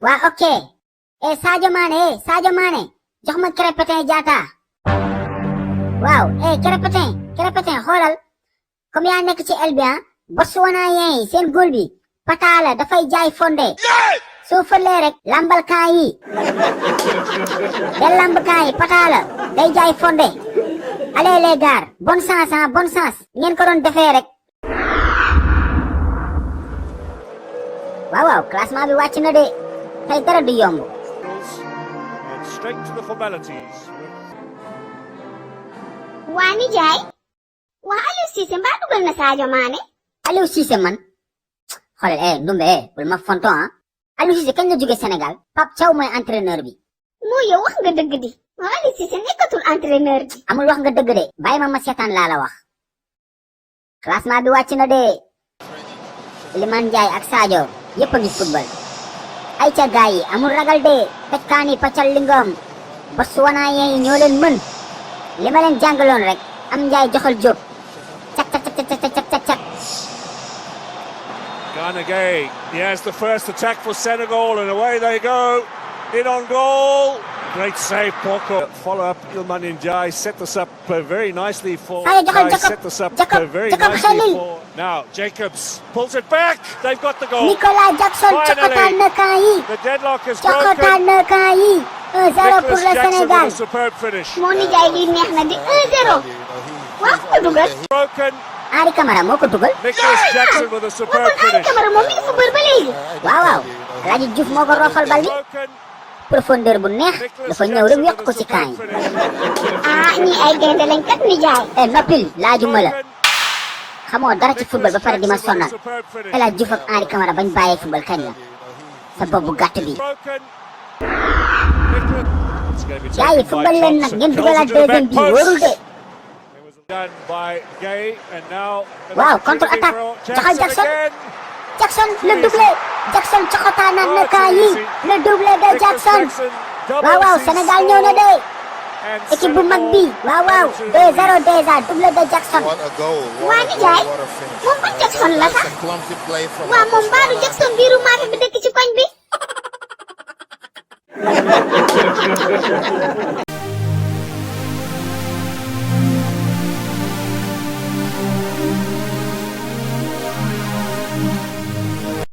waa ok Sadio Mané jox ma Krépin Diatta waaw Krépin xoolal comme yaa nekk ci el bi Botswanien yi seen góol bi pataala dafay jaay fonde soo fëlee rek lambal kaa yi del lamb kaa yi pataala day jaay fonde allez les gars bonne chance ngeen ko doon defee rek waaw classement bi wàcc na de tey dara du yomb Straight to the formalities. waa nijaay waa Aliou Cissé mbaa dugal na Sadio Mané. Aliou Cissé man xoolal ndumbe bul ma fonto Aliou Cissé kañ la jóge Sénégal Pape Thiaw mooy entraîneur bi. moo yow wax nga dëgg di moo Aliou Cissé nekkatul entraîneur bi. amul wax nga dëgg de bàyyi ma seetaan laa la wax classement bi wàcc na de Iliman Ndiaye ak Sadio yëpp a ngi football ay ca gaay yi amul ragal de peccaani paccal lingom Botswanien yi ñoo leen mën li ma leen jàngaloon rek am Ndiaye joxal jóg cak. Gana Gueye, he has the first attack for Senegal, and away they go. In on goal. Great save, Poko. Follow up, Iliman Ndiaye set this up very nicely for. Now Jacobs pulls it back. They've got the goal. Nicolas Jackson cokotaan na kaa yi. The deadlock is broken. Cokotaan na kaa yi. 1-0 pour le Sénégal. With a superb finish. moo nijaay li neex na di 1-0. waaw ko dugal. Broken. Henri Camara moo ko dugal. Nicolas Jackson with a superb finish. Henri Camara moom mi ngi football ba léegi. waaw Laaji Diouf moo ko roofal bal bi. profondeur bu neex dafa ñëw rek yokk ko ci kaa yi. ñii ay gaynde lañ kat nijaay. noppil laajuma la xamoo dara ci football ba pare di ma sonal El Hadji Diouf ak Henri Camara bañ bàyyee football kañ la sa bopp bu gàtt bi. gars yi football leen nag ngeen dugalaat deuxième bi wóorul de. waaw contre attaque joxal Jackson le doublé Jackson coxotaanaat na kaa yi le doublé de Jackson waaw Sénégal ñëw na de équipe bu mag bi waaw 2-0 déjà doublé de Jackson. waa nijaay moom ban Jackson la sax waaw moom baalu Jackson biiru maafe bi dëkk ci koñ bi.